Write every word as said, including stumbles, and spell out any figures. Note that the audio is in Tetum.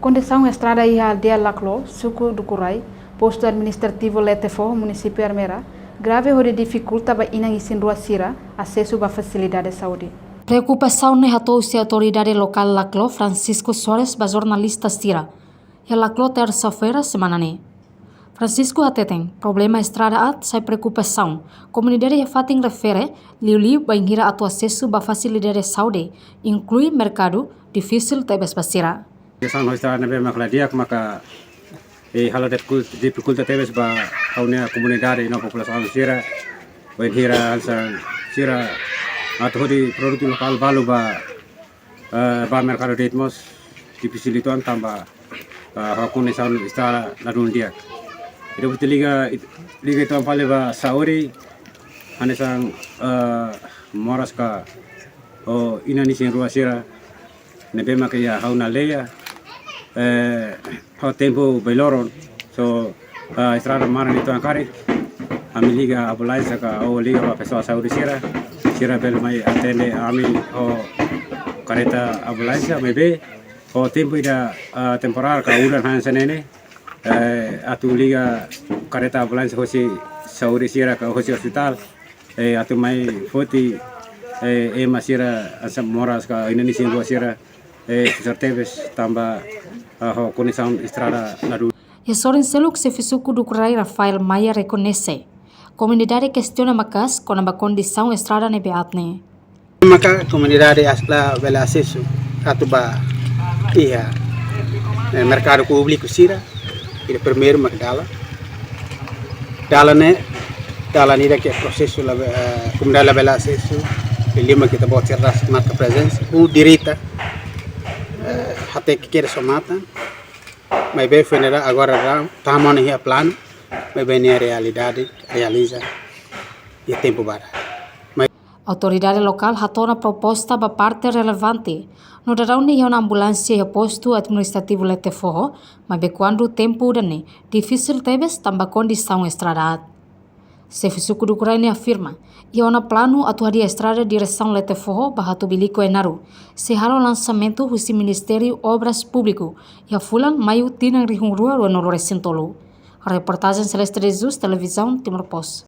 Kondisaun estrada iha aldeia Laklo, suku Dukurai, postu administrativu Letefoho, munisípiu Ermera, grave hodi difikulta ba inan-isin rua sira asesu ba fasilidade saúde. Preokupasaun ne'e hato'o husi autoridade lokál Laklo, Francisco Soares, ba jornalista sira iha Laklo, tersa-feira semana ne'e. Francisco hateten, problema estrada aat sai preokupasaun komunidade iha fatin refere, liuliu bainhira atu asesu ba fasilidade saúde, inklui merkadu, difisil tebes ba sira. Esan ho estrada ne'ebé mak la di'ak maka, eh, halo difikul-, difikulta tebes ba ha'u-nia komunidade no populasaun sira, bainhira hanesan sira atu hodi produtu lokál balu ba, eh, ba merkadu de'it mós difisil uitoan tanba, eh, ho kondisaun estrada ladún di'ak. Ida-ne'e liga, liga uitoan fali ba saúde, hanesan, eh, moras ka, ho inan-isin rua sira ne'ebé maka iha ha'u-nia aldeia, eh, ho tempu bailoron, so, eh, estrada maran uitoan karik, ami liga ambulánsia ka, ou liga ba pesoál saúde sira, sira bele mai atende ami ho kareta ambulánsia, maibé ho tempu ida, eh, temporár ka udan hanesan ne'e ne'e, eh, atu liga kareta ambulánsia hosi saúde sira ka hosi ospitál, eh, atu mai foti, eh, ema sira hanesan moras ka inan-isin rua sira, eh, susar tebes tanba, eh, ho kondisaun estrada ladún. Iha sorin seluk, xefe suku Dukurai, Rafael Maia, rekoñese komunidade kestiona maka'as kona-ba kondisaun estrada ne'ebé aat ne'e. Maka komunidade as-, la bele asesu atu ba iha, eh, merkadu públiku sira, ida primeiru maka dalan. Dalan ne'e, dalan ida ke prosesu la be-, eh, komunidade la bele asesu, liuliu mak ita-boot sira rasik marka prezensa, ou direta, eh, até ke kere so matan, maibé foin ne'e agora la, tama ona iha planu, maibé ne'e realidade, realiza iha tempu badak. Autoridade lokál hato'o ona proposta ba parte relevante, no dadaun ne'e iha ona ambulánsia iha postu administrativu Letefoho, maibé kuandu tempu udan ne'e difisil tebes tanba kondisaun estrada aat. Xefe suku Dukurai ne'e afirma, iha ona planu atu hadi'a estrada diresaun Letefoho ba Hatubuiliku, Ainaro, sei halo lansamentu husi Ministériu Obras Públiku iha fulan Maiu tinan rihun rua ruanulu resin tolu. Reportajen Celeste de Jesus, Televizaun Timor Post.